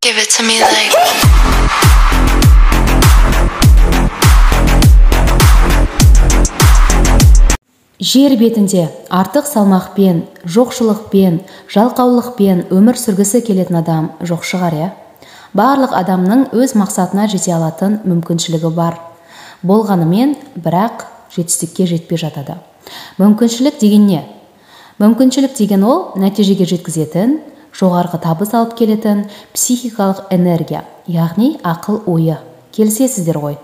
Give it to me like. Жер бетінде артық салмақпен, жоқшылықпен, жалқаулықпен өмір сүргісі келетін адам жоқ шығар, иә? Барлық адамның өз мақсатына жете алатын мүмкіншілігі бар. Болғанымен, бірақ жетістікке жетпей жатады. Мүмкіншілік деген не? Мүмкіншілік деген ол нәтижеге жеткізетін, жоғарғы табыс алып келетін психикалық энергия, яғни ақыл ойы. Келісесіздер ғой?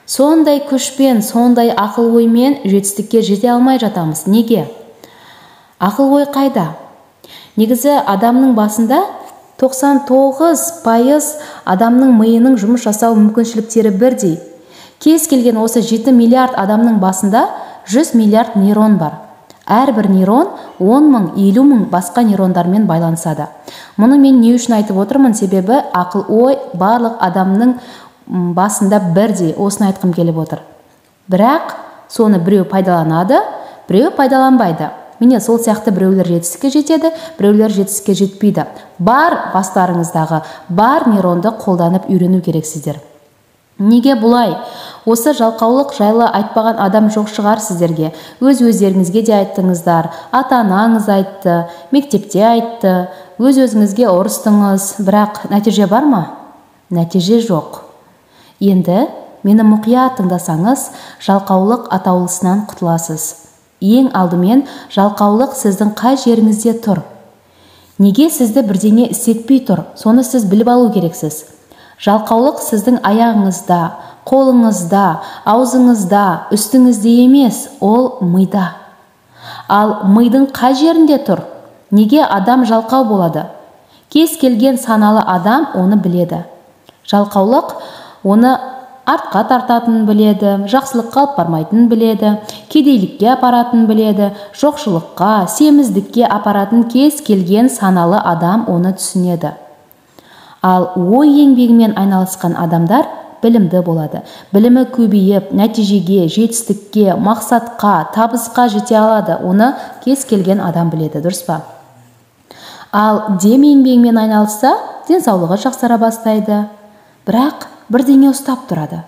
Сондай күшпен, сондай ақыл оймен жетістікке жете алмай жатамыз. Неге? Ақыл ой қайда? Негізі адамның басында 99% адамның миының жұмыс жасау мүмкіншіліктері бірдей. Кез келген осы 7 миллиард адамның басында 100 миллиард нейрон бар. Әрбір нейрон 10 мың, 50 мың басқа нейрондармен байланысады. Мұны мен не үшін айтып отырмын? Себебі ақыл ой барлық адамның басында бірдей, осыны айтқым келіп отыр. Бірақ соны біреу пайдаланады, біреу пайдаланбайды. Міне сол сияқты біреулер жетістікке жетеді, біреулер жетістікке жетпейді. Бар бастарыңыздағы бар нейронды қолданып үйрену керексіздер. Неге бұлай? Осы жалқаулық жайлы айтпаған адам жоқ шығар сіздерге. Өз өздеріңізге де айттыңыздар, ата-анаңыз айтты, мектепте айтты, өз өзіңізге ұрыстыңыз, бірақ нәтиже бар ма? Нәтиже жоқ. Енді мені мұқият тыңдасаңыз, жалқаулық атаулысынан құтыласыз. Ең алдымен жалқаулық сіздің қай жеріңізде тұр? Неге сізді бірдеңе істетпей тұр? Соны сіз біліп алу керексіз. Жалқаулық сіздің аяғыңызда, қолыңызда, аузыңызда, үстіңізде емес, ол мида. Ал мидың қай жерінде тұр? Неге адам жалқау болады? Кез келген саналы адам оны біледі. Жалқаулық оны артқа тартатынын біледі, жақсылыққа алып бармайтынын біледі, кедейлікке апаратынын біледі, жоқшылыққа, семіздікке апаратын кез келген саналы адам оны түсінеді. Ал ой еңбегімен айналысқан адамдар білімді болады. Білімі көбейіп, нәтижеге, жетістікке, мақсатқа, табысқа жете алады. Оны кез келген адам біледі, дұрыс па? Ал дем еңбегімен айналысса, денсаулығы жақсара бастайды. Бірақ бірдеңе ұстап тұрады.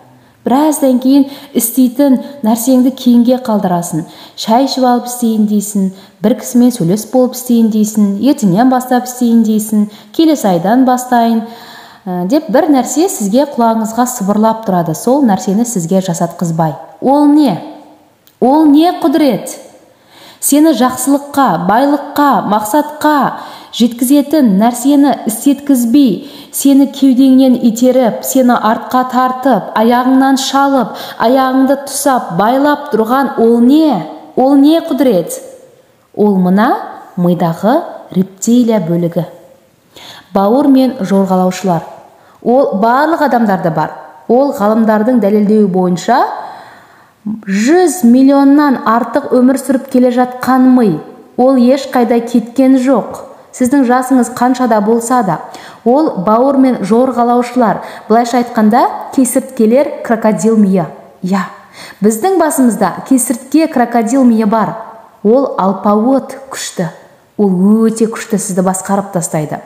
Біраздан кейін істейтін нәрсеңді кейінге қалдырасың. Шай ішіп алып істейін дейсің, бір кісімен сөйлесіп болып істейін дейсің, ертеңнен бастап істейін дейсің, келесі айдан бастайын деп бір нәрсе сізге құлағыңызға сыбырлап тұрады. Сол нәрсені сізге жасатқызбай. Ол не? Ол не құдірет? Сені жақсылыққа, байлыққа, мақсатқа жеткізетін нәрсені істеткізбей, сені кеудеңнен итеріп, сені артқа тартып, аяғыңнан шалып, аяғыңды тұсап, байлап тұрған ол не? Ол не құдірет? Ол мына мидағы рептилия бөлігі. Бауыр мен жорғалаушылар. Ол барлық адамдарда бар. Ол ғалымдардың дәлелдеуі бойынша 100 миллионнан артық өмір сүріп келе жатқан ми. Ол ешқайда кеткен жоқ. Сіздің жасыңыз қаншада болса да, ол бауыр мен жорғалаушылар, былайша айтқанда, кесірткелер крокодил миы. Я, біздің басымызда кесіртке крокодил миы бар. Ол алпауыт күшті. Ол өте күшті, сізді басқарып тастайды.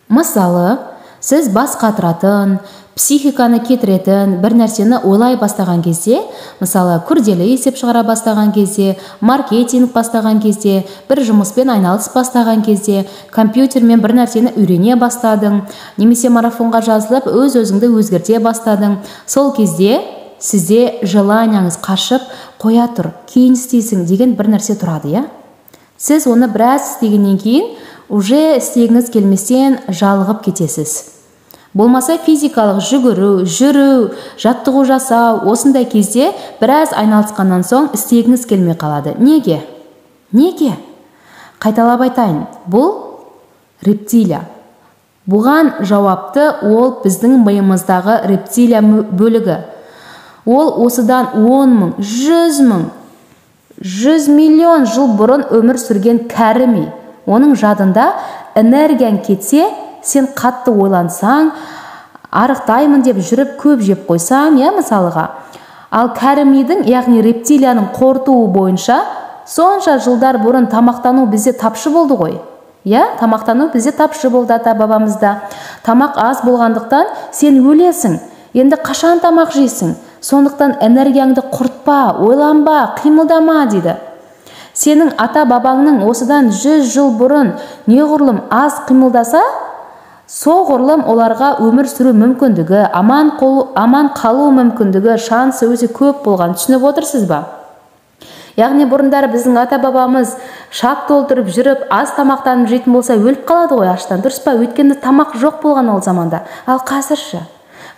Мысалы, сіз бас қатыратын, психиканы кетіретін бір нәрсені ойлай бастаған кезде, мысалы, күрделі есеп шығара бастаған кезде, маркетинг бастаған кезде, бір жұмыспен айналыс бастаған кезде, компьютермен бір нәрсені үйрене бастадың, немесе марафонға жазылып, өз-өзіңді өзгерте бастадың. Сол кезде сізде желанияңыз қашып, қоя тұр, кейін істейсің деген бір нәрсе тұрады, иә? Сіз оны біраз істегеннен кейін уже істегіңіз келместен жалығып кетесіз. Болмаса физикалық жүгіру, жүру, жаттығу жасау, осындай кезде біраз айналысқаннан соң істегіңіз келмей қалады. Неге? Неге? Қайталап айтайын, бұл рептилия. Бұған жауапты ол біздің миымыздағы рептилия бөлігі. Ол осыдан 10 мың, 100 мың, 100 миллион жыл бұрын өмір сүрген кәрі ми. Оның жадында энергияң кетсе, сен қатты ойлансаң, арықтаймын деп жүріп көп жеп қойсаң, иә, мысалыға. Ал кәрі мидың, яғни рептилияның қорытуы бойынша сонша жылдар бұрын тамақтану бізде тапшы болды ғой. Иә, тамақтану бізде тапшы болды ата-бабамызда. Тамақ аз болғандықтан сен өлесің. Енді қашан тамақ жейсің? Сондықтан энергияңды құртпа, ойланба, қимылдама дейді. Сенің ата-бабаңның осыдан 100 жыл бұрын неғұрлым аз қимылдаса, соғұрлым оларға өмір сүру мүмкіндігі, аман қалу мүмкіндігі, шансы өте көп болған. Түсініп отырсыз ба? Яғни бұрындары біздің ата-бабамыз шақ толтырып жүріп, аз тамақтанып жейтін болса, өліп қалады ғой аштан, дұрыс па? Өйткені тамақ жоқ болған ол заманда. Ал қазір ше?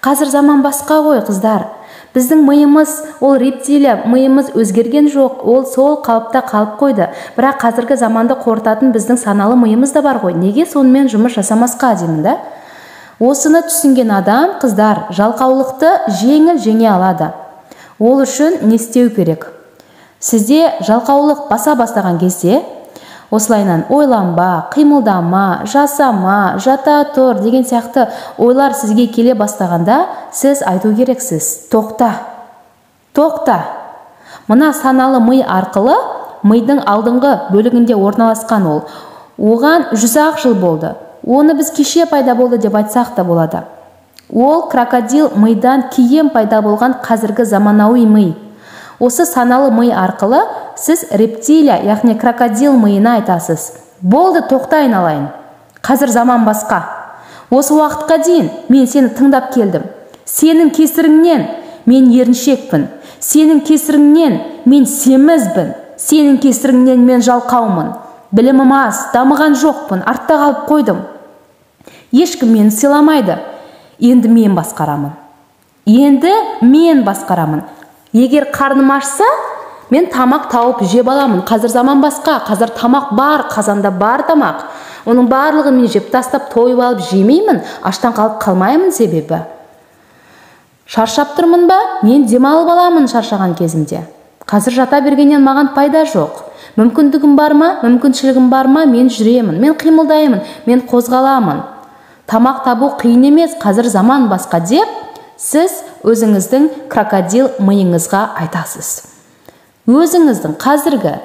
Қазір заман басқа ғой, қыздар. Біздің миымыз, ол рептилия, миымыз өзгерген жоқ, ол сол қалыпта қалып қойды. Бірақ қазіргі заманды қорытатын біздің саналы миымыз да бар ғой. Неге сонымен жұмыс жасамасқа деймін да? Осыны түсінген адам, қыздар, жалқаулықты жеңіл жеңе алады. Ол үшін не істеу керек? Сізде жалқаулық баса бастаған кезде, осылайынан ойланба, қимылдама, жасама, жата тұр деген сияқты ойлар сізге келе бастағанда, сіз айту керексіз: тоқта, тоқта. Мына саналы ми арқылы мидың алдыңғы бөлігінде орналасқан ол. Оған 100 жыл болды. Оны біз кеше пайда болды деп айтсақ та болады. Ол крокодил мидан кейін пайда болған қазіргі заманауи ми. Осы саналы ми арқылы сіз рептилия, яғни крокодил миына айтасыз: болды, тоқта айналайын. Қазір заман басқа. Осы уақытқа дейін мен сені тыңдап келдім. Сенің кесіріңнен мен еріншекпін. Сенің кесіріңнен мен семізбін. Сенің кесіріңнен мен жалқаумын. Білімім аз, дамыған жоқпын, артта қалып қойдым. Ешкім мені сыйламайды. Енді мен басқарамын. Енді мен басқарамын. Егер қарным ашса, мен тамақ тауып жеп аламын. Қазір заман басқа, қазір тамақ бар, қазанда бар тамақ. Оның барлығын мен жеп тастап, тойып алып жемеймін, аштан қалып қалмаймын себебі. Шаршап тұрмын ба? Мен демалып аламын шаршаған кезімде. Қазір жата бергеннен маған пайда жоқ. Мүмкіндігім бар ма? Мүмкіншілігім бар ма? Мен жүремін, мен қимылдаймын, мен қозғаламын. Тамақ табу қиын емес, қазір заман басқа деп сіз өзіңіздің крокодил миыңызға айтасыз. Өзіңіздің қазіргі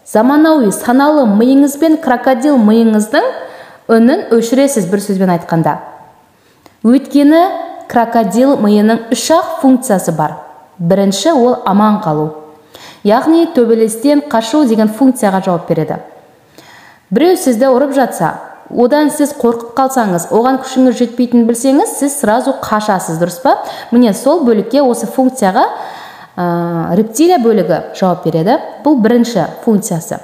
заманауи саналы миыңыз бен крокодил миыңыздың үнін өшіресіз, бір сөзбен айтқанда. Өйткені крокодил миының үш-ақ функциясы бар. Бірінші, ол аман қалу. Яғни төбелестен қашу деген функцияға жауап береді. Біреу сізді ұрып жатса, одан сіз қорқып қалсаңыз, оған күшіңіз жетпейтінін білсеңіз, сіз сразу қашасыз, дұрыс па? Міне сол бөлікке, осы функцияға рептилия бөлігі жауап береді. Бұл бірінші функциясы.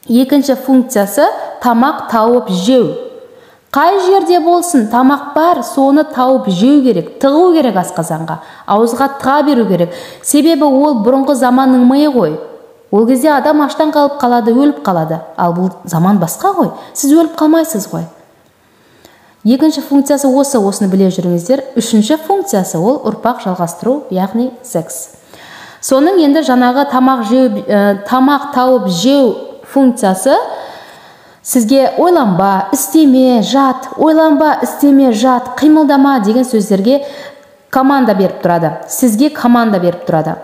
Екінші функциясы тамақ тауып жеу. Қай жерде болсын тамақ бар, соны тауып жеу керек, тығу керек асқазанға, ауызға тыға беру керек. Себебі ол бұрынғы заманның миы ғой. Ол кезде адам аштан қалып қалады, өліп қалады. Ал бұл заман басқа ғой. Сіз өліп қалмайсыз ғой. Екінші функциясы осы, осыны біле жүріңіздер. Үшінші функциясы ол ұрпақ жалғастыру, яғни секс. Соның енді жаңағы тамақ тауып жеу функциясы сізге ойланба, істеме, жат, ойланба, істеме, жат, қимылдама деген сөздерге команда беріп тұрады. Сізге команда беріп тұрады.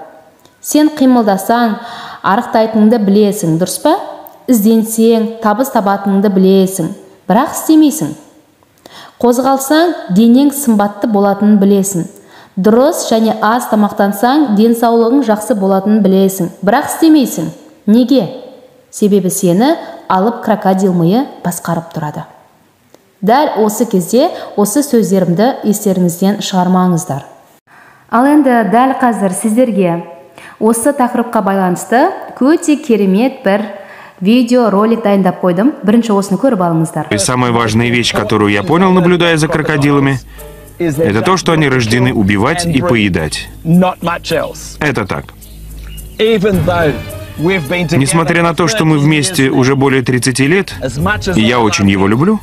Сен қимылдасаң, арықтайтыныңды білесің, дұрыс па? Ізденсең, табыс табатыныңды білесің, бірақ істемейсің. Қозғалсаң, денең сымбатты болатынын білесің. Дұрыс және аз тамақтансаң, денсаулығың жақсы болатынын білесің, бірақ істемейсің. Неге? Себебі сені алып крокодил миы басқарып тұрады. Дәл осы кезде осы сөздерімді естеріңізден шығармаңыздар. Ал енді дәл қазір сіздерге осы тақырыпқа байланысты өте керемет бір видео ролик дайындап қойдым. Бірінші осыны көріп алыңыздар. И самая важная вещь, которую я понял, наблюдая за крокодилами, это то, что они рождены убивать и поедать. Это так. Несмотря на то, что мы вместе уже более 30 лет, и я очень его люблю,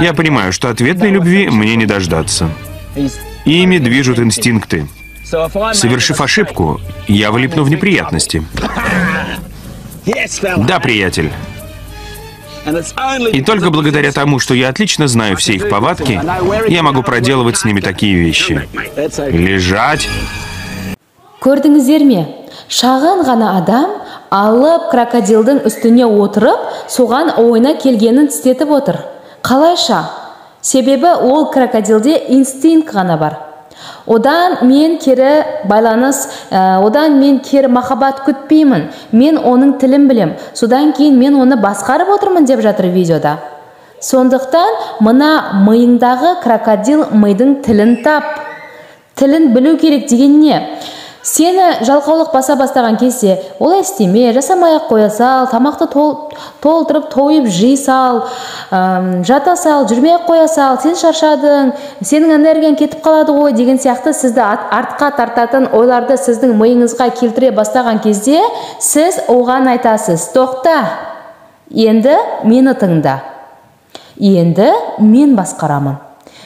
я понимаю, что ответной любви мне не дождаться. Ими движут инстинкты. Совершив ошибку, я влипну в неприятности. Да, приятель. И только благодаря тому, что я отлично знаю все их повадки, я могу проделывать с ними такие вещи. Лежать. Көрдіңіздер ме? Шағын ғана адам алып крокодилдің үстіне отырып, соған ойына келгенін істетіп отыр. Қалайша? Себебі ол крокодилде инстинкт ғана бар. Одан мен кері байланыс, одан мен кері махаббат күтпеймін. Мен оның тілін білем. Содан кейін мен оны басқарып отырмын деп жатыр видеода. Сондықтан мына миыңдағы крокодил мидың тілін тап. Тілін білу керек деген не? Сені жалқаулық баса бастаған кезде, олай істеме, жасамай-ақ қоя сал, тамақты толтырып тойып жей сал, жата сал, жүрмей-ақ қоя сал, сен шаршадың, сенің энергияң кетіп қалады ғой деген сияқты сізді артқа тартатын ойларды сіздің миыңызға келтіре бастаған кезде, сіз оған айтасыз: тоқта, енді мені тыңда, енді мен басқарамын.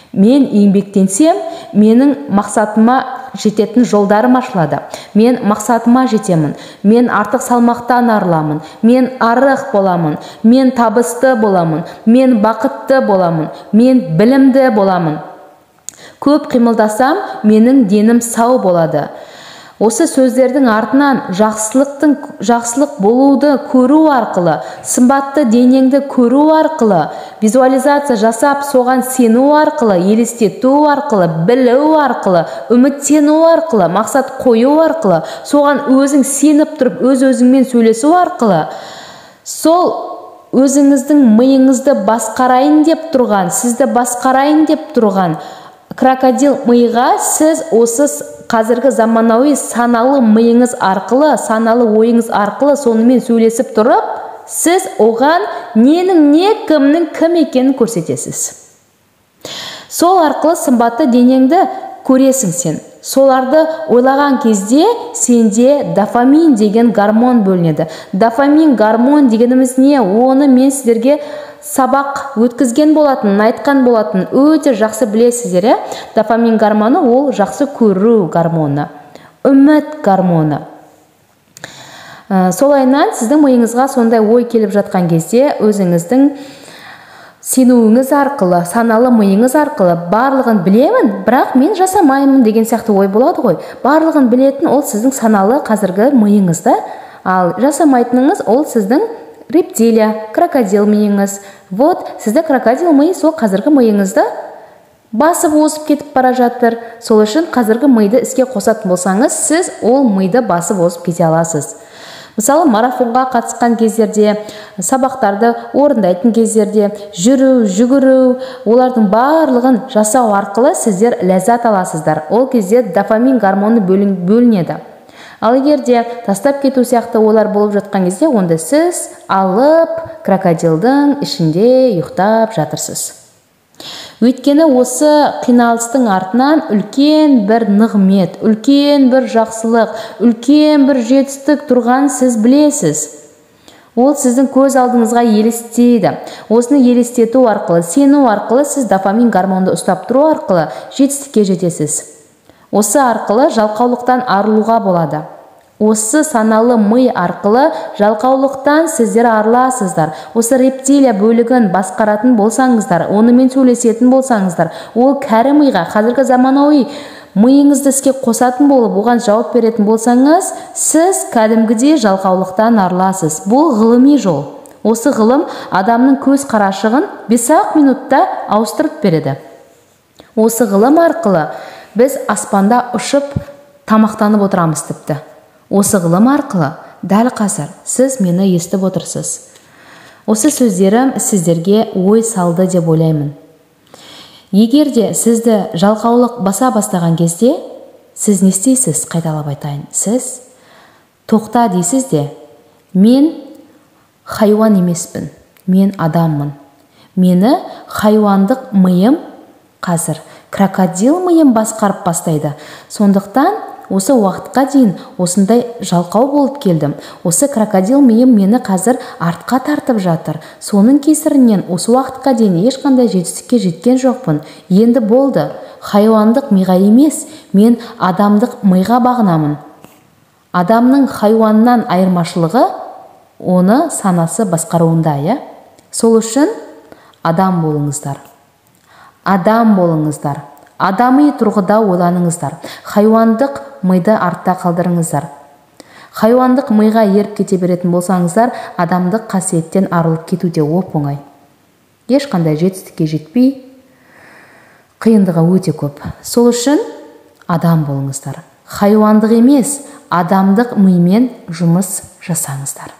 Мен еңбектенсем, менің мақсатыма жететін жолдарым ашылады. Мен мақсатыма жетемін. Мен артық салмақтан арыламын. Мен арық боламын. Мен табысты боламын. Мен бақытты боламын. Мен білімді боламын. Көп қимылдасам, менің денім сау болады. Осы сөздердің артынан жақсылық болуды көру арқылы, сымбатты денеңді көру арқылы, визуализация жасап, соған сену арқылы, елестету арқылы, білу арқылы, үміттену арқылы, мақсат қою арқылы, соған өзің сеніп тұрып, өз-өзіңмен сөйлесу арқылы, сол өзіңіздің миыңызды басқарайын деп тұрған, сізді басқарайын деп тұрған крокодил миға сіз осы қазіргі заманауи саналы миыңыз арқылы, саналы ойыңыз арқылы сонымен сөйлесіп тұрып, сіз оған ненің не, кімнің кім екенін көрсетесіз. Сол арқылы сымбатты денеңді көресің сен. Соларды ойлаған кезде сенде дофамин деген гормон бөлінеді. Дофамин гормон дегеніміз не? Оны мен сіздерге сабақ өткізген болатын, айтқан болатын, өте жақсы білесіздер, ә? Дофамин гормоны ол жақсы көру гормоны, үміт гормоны. Солайынан сіздің миыңызға сондай ой келіп жатқан кезде өзіңіздің сенуіңіз арқылы, саналы миыңыз арқылы барлығын білемін, бірақ мен жасамаймын деген сияқты ой болады ғой. Барлығын білетін ол сіздің саналы қазіргі миыңызда, ал жасамайтыныңыз ол сіздің рептилия, крокодил миыңыз. Вот, сізді крокодил миы сол қазіргі миыңызды басып озып кетіп бара жатыр. Сол үшін қазіргі миды іске қосатын болсаңыз, сіз ол миды басып озып кете аласыз. Мысалы, марафонға қатысқан кездерде, сабақтарды орындайтын кездерде, жүру, жүгіру, олардың барлығын жасау арқылы сіздер ләззат аласыздар. Ол кезде дофамин гормоны бөлінеді. Ал егер де тастап кету сияқты ойлар болып жатқан кезде, онда сіз алып крокодилдің ішінде ұйықтап жатырсыз. Өйткені осы қиналыстың артынан үлкен бір нығмет, үлкен бір жақсылық, үлкен бір жетістік тұрған сіз білесіз. Ол сіздің көз алдыңызға елестейді. Осыны елестету арқылы, сену арқылы сіз дофамин гормонды ұстап тұру арқылы жетістікке жетесіз. Осы арқылы жалқаулықтан арылуға болады. Осы саналы ми арқылы жалқаулықтан сіздер арыласыздар. Осы рептилия бөлігін басқаратын болсаңыздар, онымен сөйлесетін болсаңыздар, ол кәрі миға, қазіргі заманауи миыңызды іске қосатын болып, оған жауап беретін болсаңыз, сіз кәдімгідей жалқаулықтан арыласыз. Бұл ғылыми жол. Осы ғылым адамның көз қарашығын 5-ақ минутта ауыстырып береді. Осы ғылым арқылы біз аспанда ұшып тамақтанып отырамыз тіпті. Осы ғылым арқылы дәл қазір сіз мені естіп отырсыз. Осы сөздерім сіздерге ой салды деп ойлаймын. Егер де сізді жалқаулық баса бастаған кезде, сіз не істейсіз? Қайталап айтайын. Сіз тоқта дейсіз де, мен хайуан емеспін, мен адаммын. Мені хайуандық миым қазір крокодил миым басқарып бастайды. Сондықтан осы уақытқа дейін осындай жалқау болып келдім. Осы крокодил миым мені қазір артқа тартып жатыр. Соның кесірінен осы уақытқа дейін ешқандай жетістікке жеткен жоқпын. Енді болды. Хайуандық миға емес, мен адамдық миға бағынамын. Адамның хайуаннан айырмашылығы оны санасы басқаруында, иә? Сол үшін адам болыңыздар. Адам болыңыздар. Адами тұрғыда ойланыңыздар. Хайуандық миды артта қалдырыңыздар. Хайуандық миға еріп кете беретін болсаңыздар, адамдық қасиеттен арылып кету де оп-оңай. Ешқандай жетістікке жетпей, Қиындығы өте көп. Сол үшін адам болыңыздар. Хайуандық емес, адамдық мимен жұмыс жасаңыздар.